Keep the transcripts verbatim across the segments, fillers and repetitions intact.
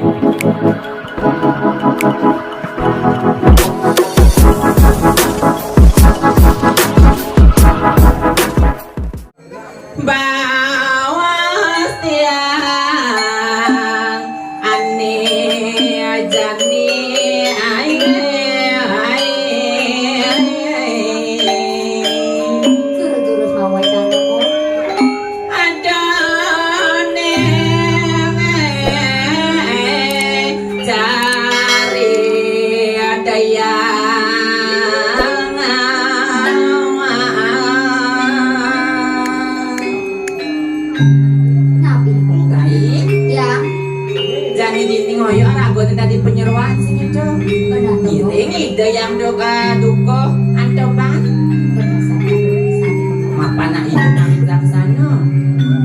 Bawas tiang ani jani ai, ai. Juru-juru sawai sana, Kong. Ada neng cari ada yang. Napi? Rai. Ya. Jani dini ngoyo rago tadi penyeruan sing itu. Benar, Kong. Ngiring ida yang duka duka antoban. Benar, sana, benar, sana. Mapan nak itu nang laksana.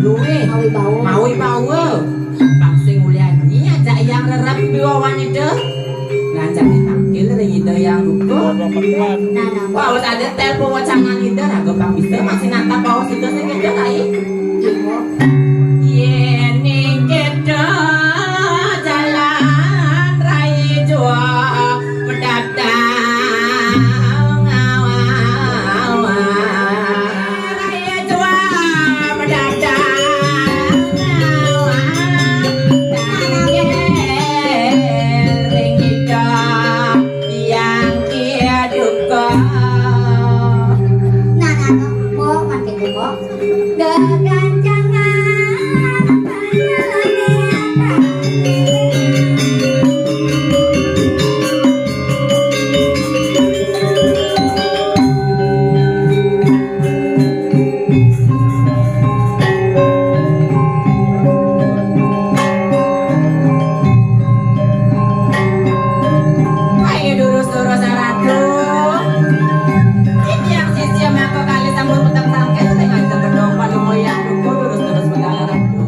Luwe. Mawi bawa. Mawi bawa. Pang sing ulian ni aja yang rerep biwawan ida. Ngancani tangkil ring ida yang duka. Nah, nah. Wah, wis ada telepon wacangan ida, raga pang bisa masih natap bawa sida sing ida, Rai. Iya. Yén ing kita jalan Rai jua mendatang awak. Ayo durus-durus, Ratu. Titiang sisia mangko kalih sampun peteng tangkil, sing aja gedhong palumoyan duku, durus-durus medal, Ratu.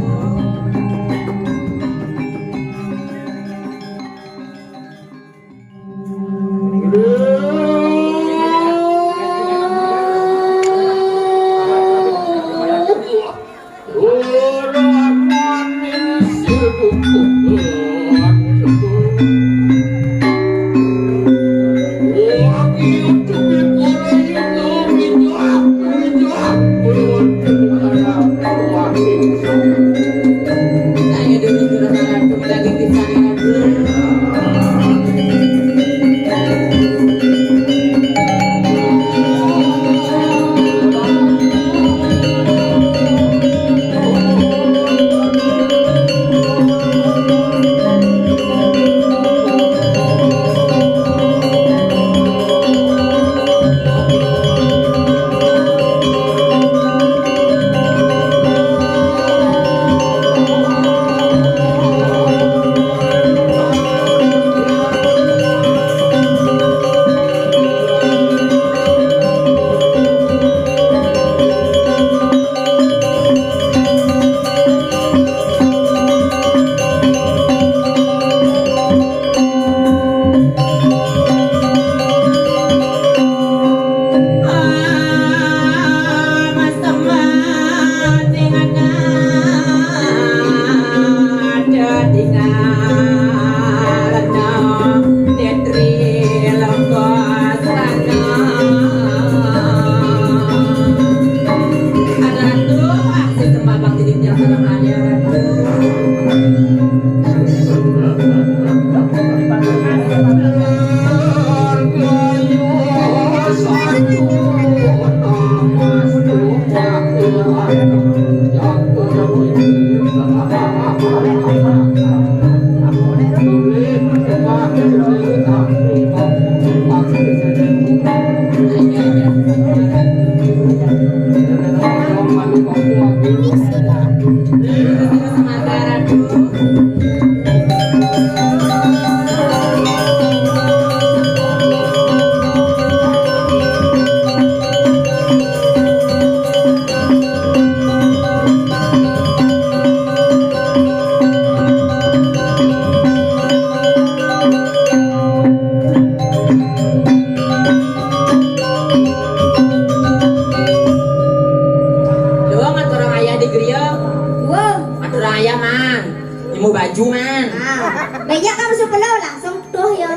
Bejak kamu sepuluh langsung tuh ya.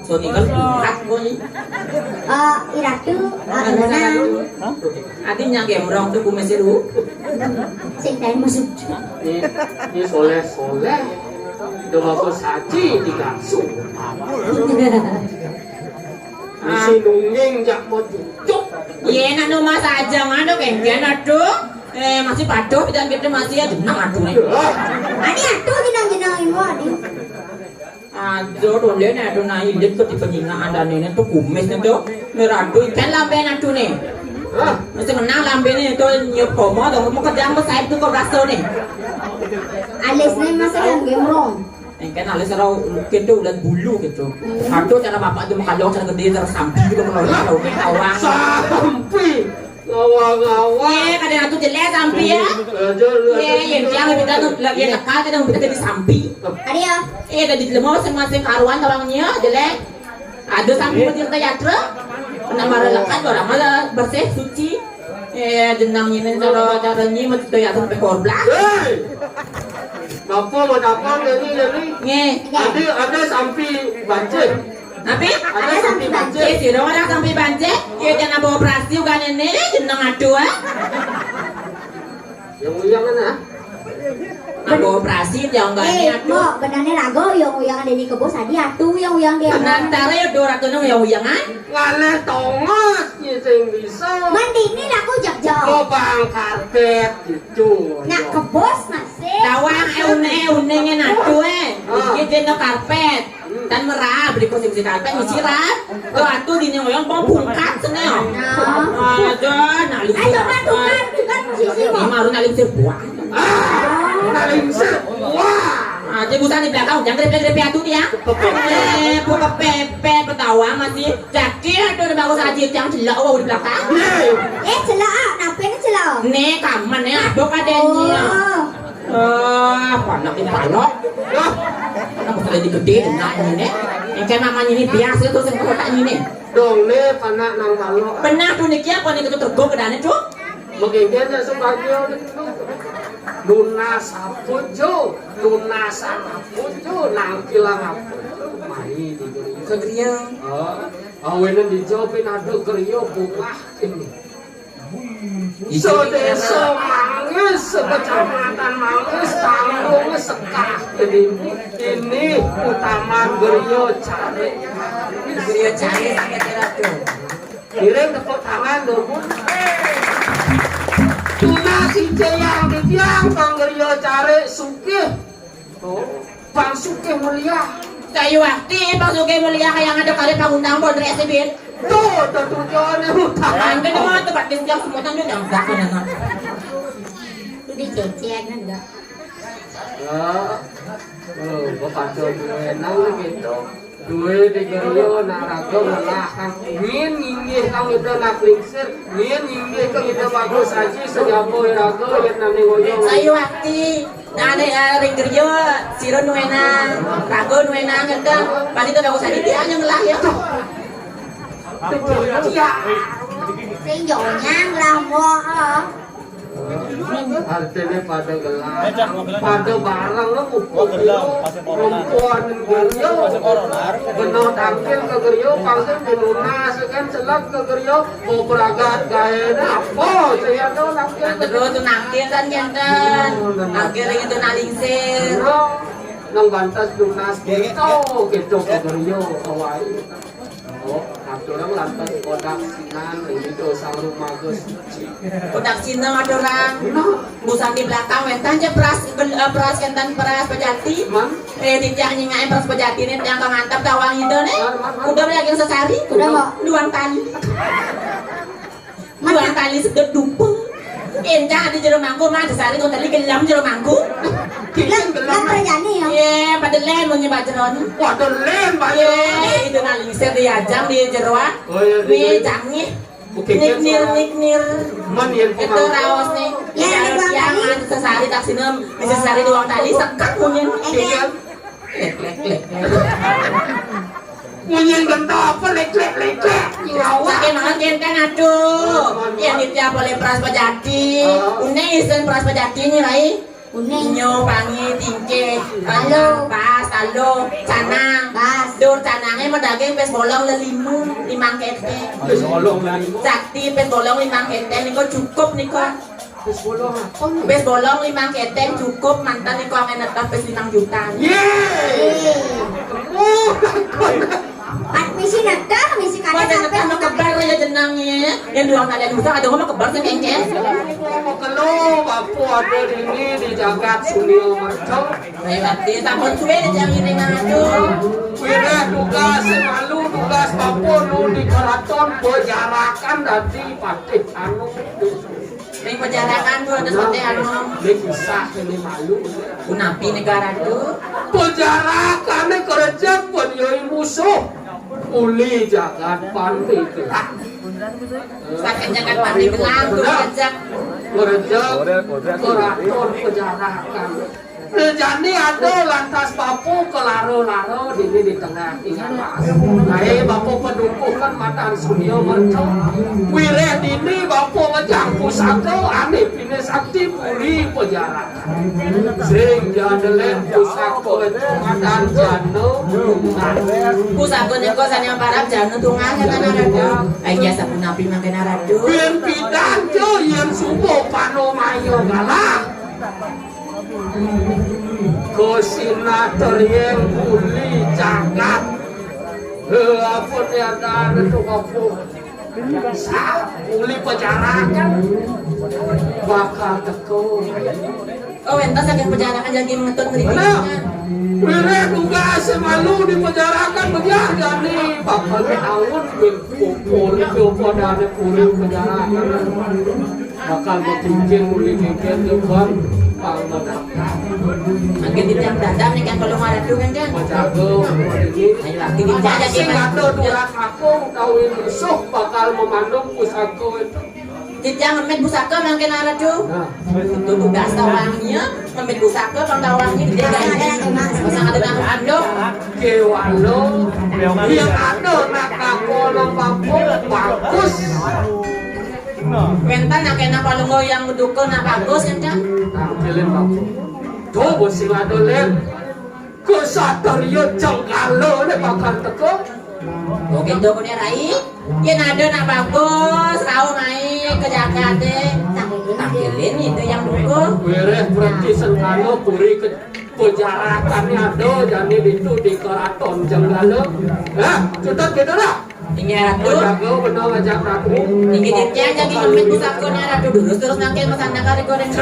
Sony kan kuat boy. Eh, iratu, eh, irunang. Ati nyak gembrong tuh kumis itu. Sing tai masuk. Ini, ini soleh-soleh. Udah bagus haji dikasih. Isi nungging jak mau cucuk. Iya, nak nu mas aja ngano kengken aduh. Eh, masih paduh dan kita masih aja nang aduh nih. Ani aduh jenang-jenang ibu adi. Aduh, tuh dia nih aduh nah ilit tuh di penyinga ada nih tuh kumis nih tuh. Meradu ikan lambe aduh nih. Hah? Masih menang lambe nih tuh nyup komo tuh mau kerjaan mau saya tuh kok raso nih. Alisnya masih yang gemrong. Engken alis ora kento ulat bulu gitu. Aduh cara bapak itu makan cara gede cara sampi gitu kalau orang tahu nih tawang. Sampi. Ngawang-ngawang. Eh, kadang aku jelek sampi ya. Aja lu. Eh, yang dia lebih tahu lagi lekal kadang lebih jadi sampi. Ada ya. Eh, ada di lemah masing-masing karuan orangnya jelek. Ada sampi bercerita yatra. Pernah marah lekat orang malah bersih suci. Eh, jenang ini cara cara ini mesti ya sampai goblak. Hei. Bapak mau dapat ini ini. Nge. Ada ada sampi bancir. Tapi ada sampi bancir, sih orang sampi bancir. Ya jangan bawa operasi bukan ini jenang aduh ah. Yang uyang mana? Nah, bawa operasi jangan eh, ini aduh. Mau benarnya rago yang uyang ada di kebo sadi atuh yang uyang dia. Nantara ya dua ratus yang uyangan. Ngaleh tongot ya sing bisa. Mending ini aku jajal. Kok bang karpet gitu. Nak kebos masih. Tawang eh une eh une ngen atuh eh. Iki dene karpet. Tan merah beli kursi kursi karpet misi rap. Tuh atuh dini ngoyong mau pungkat sene. Aduh, nah lu. Ayo kan tukar tukar posisi mau. Ini maru naling sebuah. Ah, naling sebuah. Aja busan di belakang jangan grepe-grepe atuh dia. Eh, buka pepe betawa masih. Jadi ada udah bagus aja yang celak oh di belakang. Eh, celak ah, kenapa ini celak? Nih, kaman ya, abok adanya. Oh. Eh, apa anak ini balok? Wah, anak sudah digede, enak ini. Yang kayak mamanya ini biasa tuh, yang kotak ini. Dong, nih, anak nang balok. Benar tuh, niki apa nih, itu tergok ke dana tuh? Begini aja, sebagian itu. Lunas apa, Jo? Lunasan apa, Jo? Nang kilang apa? Mari, di Geriyo. Ke Geriyo. Oh, awenan dijawabin ada Geriyo, buah ini. Sedesa Manggis, sekecamatan Manggis, kampung Sekah. Jadi ini utama Geriyo Cari. Geriyo Cari, sakit ya, Ratu. Kirim tepuk tangan dulu. Tuna si Jeyang Bidiang, Bang Geriyo Cari, Sukih. Oh, Bang Sukih Mulia. Kayu wakti, Bang Sukih Mulia, kayak ada kali pangundang pondok S B N. Tuh, tuh, tuh, tuh, ini utang. Angke ni mah tempat dia yang semua tanggung jawab dah kan anak. Dicecek kan enggak? Ya. Oh, bapak tuh enak gitu. Duwe di Geriyo naraga ngelah kang. Ngin nginggih kang ida nak lingsir. Ngin nginggih kang ida bagus aji sejapo iraga yen nane ngoyong. Sayu ati. Nane eh, ring Geriyo sira nuwena. Raga nuwena ngenteng. Panitia bagus aji dia yang ngelah ya. Iya. Sing yo nyang lah mo. Artine pada gelar, pada bareng lo pupuk lo, perempuan Geriyo, bener tampil ke Geriyo, pangkil dilunas, kan celak ke Geriyo, mau beragat gawe apa, saya tuh tampil ke Terus tuh nangkil kan jantan. Nangkil itu nalingsir. Nang bantas lunas gitu, gitu ke Geriyo, kawai. Oh, aturang lantas kodak sinan, ini dosa rumah Gus. Kodak sinan aturang. Nah. Busan di belakang, wentan je peras, bel- eh, peras kentan peras pejati. Man? Eh, di tiang nyingai peras pejati ni tiang kang antap tawang itu ni. Man, man, man. Udah lagi sesari, Udah, udah Mbak. Duang tali. Duang tali segedupeng. Encang ada jero mangku, mah sesari tuh tali gelam jero mangku. Gelam, gelam perjani ya. Iya, pada lem mau nyebat jero ni. Waduh, lem, Pak. Iya, itu nalingsir diajang di jero ah. Oh, iya, Wih, iya. Canggih. Oke, Nik nir, nik nir. Man, iya, Itu Pak. Raos ni. Iya, Iya, Pak. Yang ada sesari tak sinem, sesari duang tali, sekat mungkin. Iya. Lek, lek, lek. Nyanyian genta apa lek lek lek lek. Nyawa. Sakit banget kan aduh. Ya nitya boleh peras pejati. Une isen peras pejati ni rai. Kuning. Inyo, pangi, tingkih, halo, pas, halo, canang. Pas. Dur canangé madaging pis bolong lelima, limang kéténg. Pis bolong lelima. Sakti pis bolong limang kéténg nika cukup nika. Pis bolong apa nih? Pis bolong limang kéténg cukup, mantan nika angén netes pis limang juta. Yé. Oh, takon. Mat misi netes, misi kada. Wah, netes sampai mah kebar ya jenangé. Yang dua kali dosa, ada mah kebar sing kéngkén. Kelo, bapa ada dini di jagat Sunia Mercong. Baik, berarti sampun suwe di jam ini, nah, tuh. Wiréh tugas, malu tugas bapa nu di keraton pejarakan dadi patih anu. Ning pejarakan tuh ada seperti anu. Ning usah, ning malu. Punapi negara tuh? Pejarakané kerja pun yoi musuh. Uli jagat Pandeglang. Saking jagat Pandeglang tuh kerja. Kerja keraton pejarakan. Nah, jani ada lantas bapa kelara-lara dini di tengah ingat mas. Nah, eh, bapa padukuh kan matan Sunia Mercong. Wiréh dini bapa ngejang pusaka ané pinih sakti puri pejarakan. Sing jadelen pusaka matan jana tunggal. Pusaka nika sané parab jana tunggal ya kan Ratu. Ayo sapunapi mangkin Ratu. Bin pidan jo yén suba panomaya galah. Kosinator yén uli jagat. Hé, apa tiada ada tu apa? Sah, uli pejarakan. Bakal teko. Oh, wénten saking pejarakan jagi mengetut mriki. Bener. Wiréh tugas malu di pejarakan bejah jani. Bakal taun kumpul ke padane puri pejarakan. Bakal matingkir uli tingkir ke bang pang menang. Mangkin titiang dadam nih kan kalau maradu kan kan. Majago. Ayo lagi titiang jadi sing ada durat aku kawin musuh bakal memandung pusaka itu. Titiang ngemit pusaka mangkin aradu. Nah. Itu tugas tawangnya, ngemit pusaka pang tawangnya gede gaji. Pasang ada nang ando. Kewalo. Yang ada nak kakono bagus. Wénten nak kena palungguh yang duka nak bagus kan kan? Tampilin bagus. Tuh bos sing ada lem. Ksatria Jenggala né bakal teka. Oh gitu punya Rai. Yén ada nak bagus, tau mai ke jagaté. Tampilin itu yang duka. Wiréh berarti sengkala puri ke pejarakannya ada jani itu di keraton Jenggala. Nah, cutet gitu lah. Inggih Ratu. Jaga benar aja Ratu. Inggih titiang jagi ngemit pusakane Ratu durus terus mangkin masana kari goreng.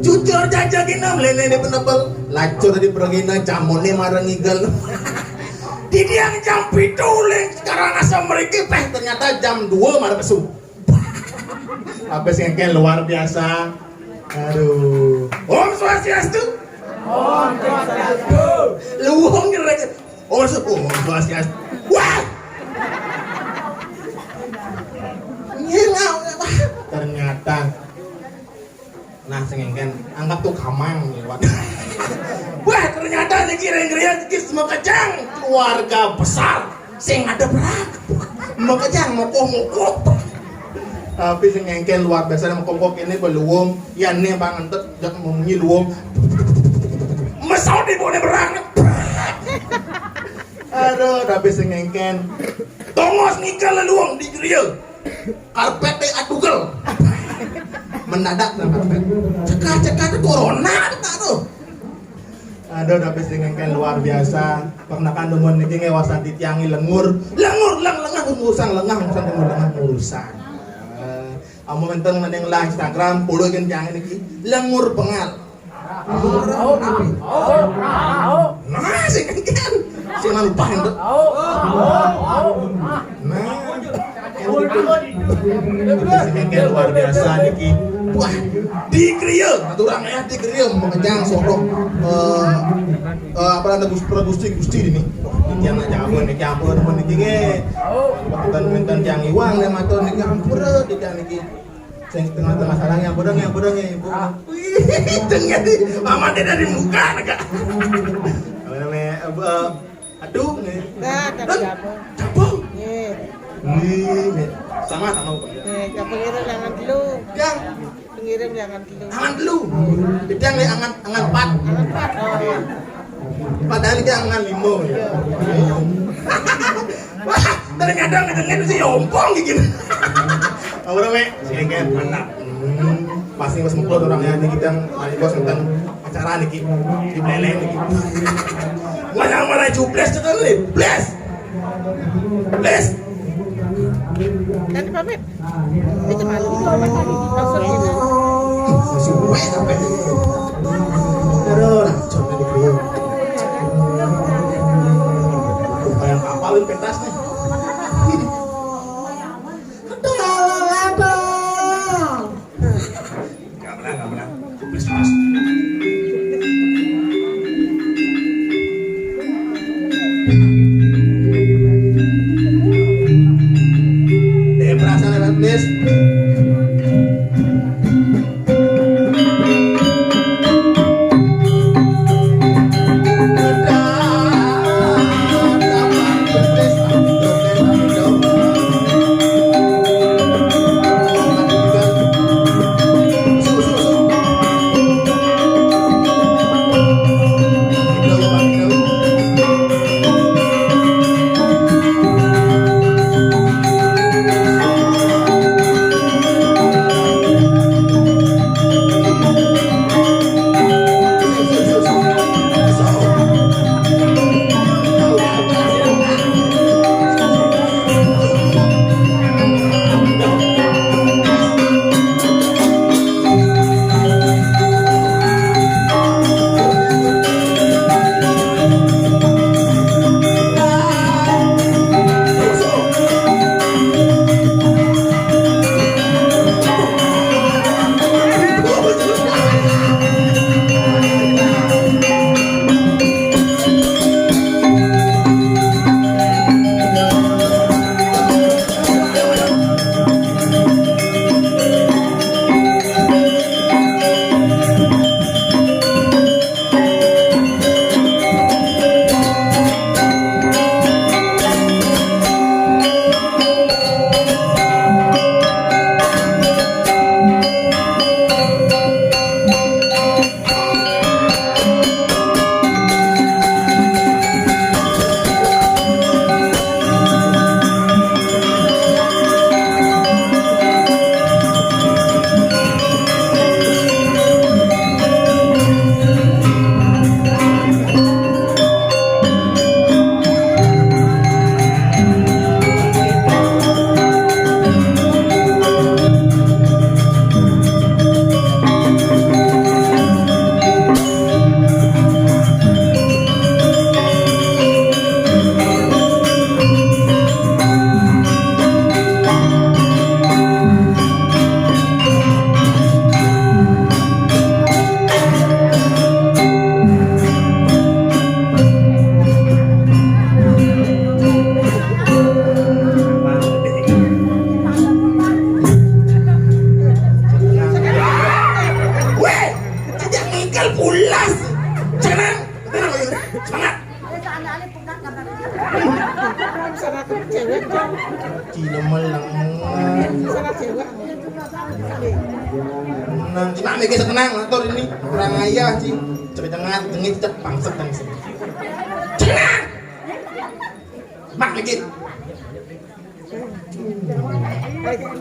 Cucur jajak inam lene di penebel. Lacur di perengina jamone marang igel. Didiang jam pitu ling sekarang asa meriki teh ternyata jam dua marang pesu. Apa sih yang kayak luar biasa? Aduh. Om Swastiastu. Om Swastiastu. Luhung ngerek. Om Swastiastu. Wah. Ternyata, nah, sing éngkén anggap tuh kamang liwat. Wah, ternyata niki ring griya niki semekejang, keluarga besar sing ada berag. Mekejang mokoh-mokoh. Tapi sing éngkén luar biasa, mokoh-mokoh ini beluung, ya né bang entet jak munyi luung. Mesot ibu né berag. Aduh, tapi sing éngkén. Tongos ngikel luung di griya. Karpété adugel. Mendadak nang karpét. Cekar-cekar tuh corona tak tuh. Aduh, tapi sing éngkén luar biasa. Pernah kan dumun niki ngéwasan titiang lengur. Lengur, leng, lengah, ngurusang, lengah, ngurusang, lengur, lengah, ngurusang. Eh, amun wénten ngening lah Instagram, follow kan tiang niki. Lengur bengal. Nah, sing kan. Sing anu paham tuh. Nah, sing kan luar biasa niki. Wah, di griya, aturang ya di griya mekejang sorok. Eh, eh, apa namanya, Gus-, Gusti, Gusti ini. Wah, ini anak jago ini, campur teman niki nggih. Wonten-wonten tiang iwang nih matur niki ampura tidak niki. Sing tengah-tengah sarang yang bodong, yang bodong ya, Ibu. Wih, dengar nih, Mama dia dari muka, agak. Apa namanya? Eh, eh, aduh, nih. Nah, tapi Hah? Apa? Capung. Iya. Nih, nih. Sama, sama, Bu. Nih, capung itu jangan dulu. Yang Pengirim jangan dulu. Angan dulu. Gedang nih angan, angan empat. Angan empat. Oh, iya. Padahal ini angan lima. Iya. Wah, ternyata ngedengerin si ompong gitu. Ora, Mek. Sing kan enak. Hmm, pasti wis mengko orang ya, ini kita mari bos tentang acara niki. Di Belén niki. Wah, yang mana jubles itu nih? Bles. Bles. Tadi pamit. Itu malu. Itu apa tadi? Maksudnya. Suwe sampai. Aduh, nah, coba di griya. Bayang kapal pentas nih. Aduh, aduh. Gak menang, gak menang. Juplis, Mas. Eh, perasaan lewat, Plis. Cina melengan. Nang cina mikir sekenang atur ini kurang ayah sih. Cepet cengat, jengit, cep, bangset dan sih. Cenang. Mak mikir.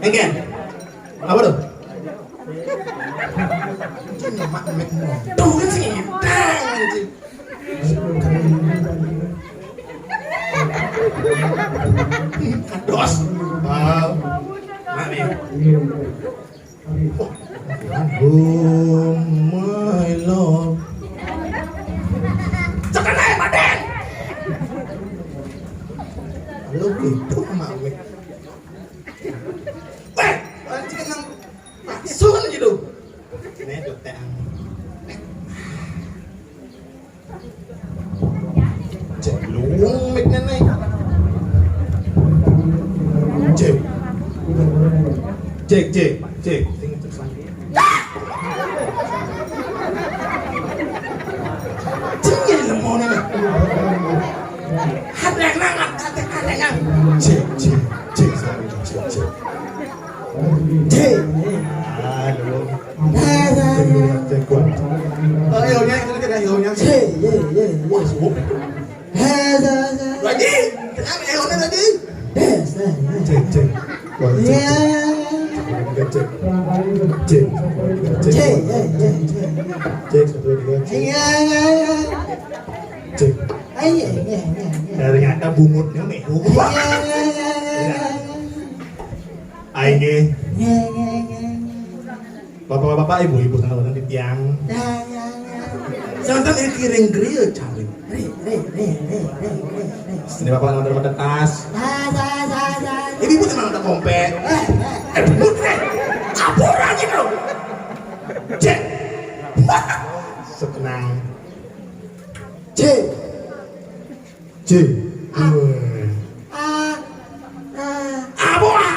Engke. Apa tuh? Mak mikir. Tuh kan sih. Dang, sih. Kados. Wow. Mak nih. Oh my love. Cekan ae, Paden. Lu gitu sama gue. Weh, anjing nang pasun gitu. Ini tuh teh. Cek luwung mic-ne nih. Cek. Cek, cek, cek. Cek ya lemone nih. Hadeng nang, hadeng nang. Cek, cek, cek, cek, cek. Cek. Aduh. Cek, cek, cek. Oh, iya, iya, iya, iya, iya. Cek, iya, iya, iya. Wah, subuh. Lagi, kenapa ya, udah lagi? Cek, cek. Wah, cek, cek. Cek, cek. Cek, cek. Cek, satu, dua, tiga, cek. Iya, iya, iya. Cek. Iya, iya, iya, iya. Ternyata bungutnya nih. Iya, iya, iya, iya, iya. Aing nggih. Iya, iya, iya, iya. Bapak-bapak, ibu-ibu, sangat wonten titiang. Ya, ya, ya. Santen ini kiring griya cawi. Ri, ri, ri, ri, ri, ri, ri. Ini bapak nomor tas. Sa, sa, sa, sa. Ibu-ibu tenang, ada kompet. Eh, eh. Eh, bener, eh. Apuran gitu. Cek. Sekenang. Cek. Cek. Ah. Ah. Ah. Abu, ah.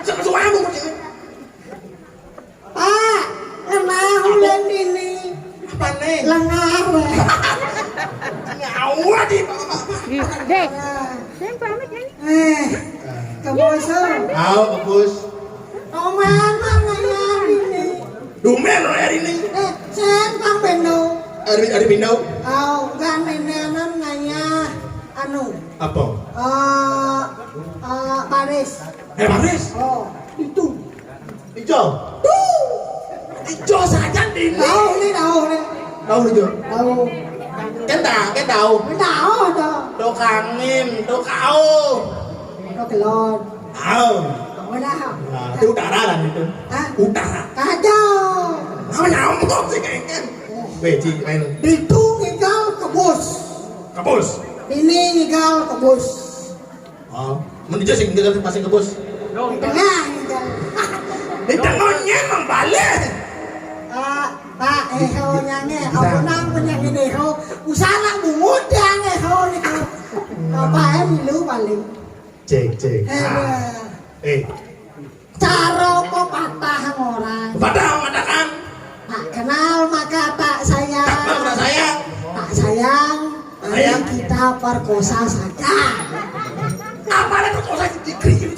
Cek suara bu. Pak, lengah ulen ini. Apa nih? Lengah, weh. Nyawa di bapak. Dek, Dek, pamit ya. Eh, kamu usah. Au, bagus. Oman mah ngayah ini. Dumen, oh, hari ini. Eh, sen pang bendo. Hari, hari pindah. Au, kan nenenan ngayah anu. Apa? Eh, eh, baris. Eh, baris? Oh, itu. Ijo. Tuh. Ijo saja di ini. Tahu nih, tahu nih. Tahu ijo. Tahu. Kan dah, kan tahu. Tahu dah. Tuh kangin, tuh kau. Tuh kelon. Tahu. Tahu dah. Nah, itu utara lah itu. Hah? Utara. Kacau. Apa nyambung sih kayaknya? Weh, Ci, main. Itu ngigal kebus. Kebus. Ini ngigal kebus. Oh, mun ijo sing ngigal pasti kebus. Tengah ngigal. Di tengahnya emang balik. Ah, Pak, eho nyange, apa nang penyakit eho? Usah nak bungut yang eho gitu. Apa em lu paling? Cek, cek. Eh, ah. Eh, cara pepatah orang. Pepatah mengatakan, tak kenal maka tak sayang. Tak kenal maka sayang. Tak sayang, mari kita perkosa saja. Apa ada perkosa di negeri ini?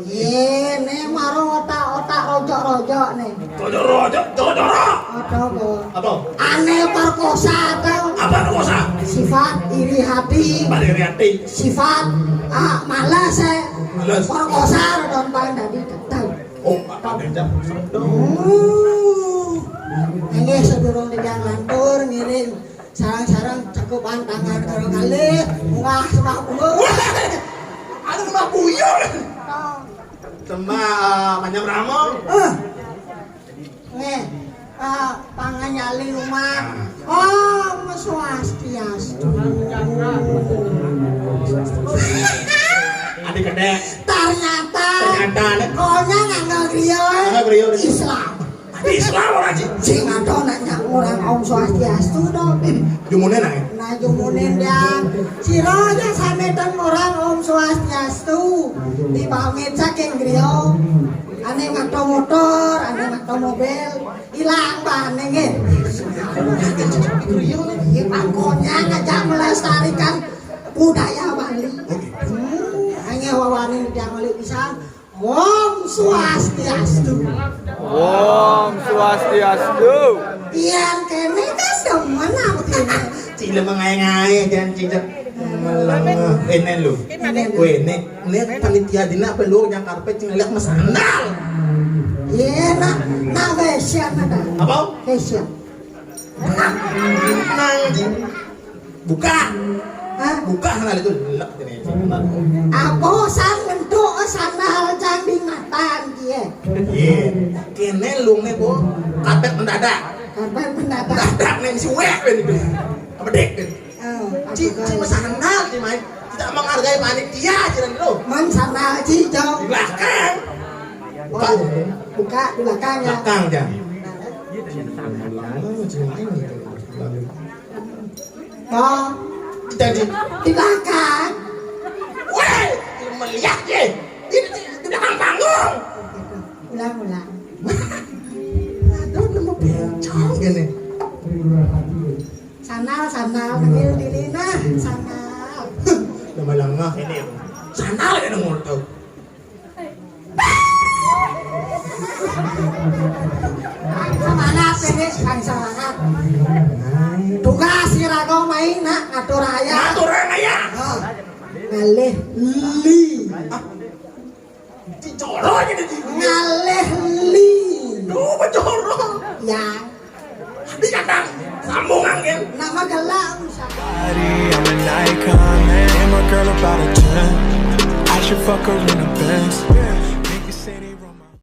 Ye, ne maro otak-otak rojok-rojok ne. Rojok-rojok, jorok-jorok. Apa, apa? Apa? Ane perkosa atau? Apa perkosa? Sifat iri hati. Apa iri hati? Sifat, ah, malas, eh. Malas. Perkosa don paling tadi tahu. Oh, apa gajah? Oh. Ini sedurung di lantur ngiring sarang-sarang cakupan tangan kalau kali wah sembah buyur. Wah, ada sembah buyur. Sembah, eh, manyam ramong. Eh. Nih, eh, panganyali rumah. Om Swastiastu. Adik gede. Ternyata. Ternyata. Konya nganggo griya. Nganggo griya. Islam. Islam ora, Ci. Sing ado nak nyak orang Om Swastiastu to. Jumune nang. Nah, jumune ndang. Sira aja sampeyan orang Om Swastiastu. Dipamit saking griya. Ane makta motor, ane makta mobil, ilang bane nggih. Iya, pangkonya ngajak melestarikan budaya Bali. Hmm, hanya Wani diamali pisan. Om Swastiastu. Om Swastiastu. Tiang kene kan demen aku ini. Cile mengae-ngae dan cicak melengeh. Ini lu. Kue ini, ini panitia dina apa lu yang karpet cing lihat mas sandal. Iya, nah, nah, fashion ada. Apa? Fashion. Nang di buka. Hah? Buka sana itu lelak ini. Apa sang ngentuk sandal jang di matan dia? Iya. Kene lung ne, Bu. Karpet mendadak. Karpet mendadak. Mendadak nih suwe ben itu. Apa dek ben? Oh, ci ci masandal ci main. Tidak menghargai panitia ci dan lu. Man sandal ci jauh. Di belakang. Oh, buka di belakang ya. Belakang jang. Lama ci main gitu. Oh, jadi di belakang. Weh, melihat ye. Ini di belakang panggung. Ulang, ulang. Aduh, nemu bencong gini. Sandal, sandal, panggil diri nah, sandal. Nama lengah ini. Sandal ini ngurut tahu. Semangat ini, bang semangat. Tugas si Rago main nak ngatur ayah. Ngatur ayah. Oh. Ngalih li. Ah. Dicoro aja deh. Ngalih li. Duh, becoro. Ya. Di kadang sambungan kan. Nama gelak usah. Body, I'm an icon, man. And my girl about a ten. I should fuck her in a Benz.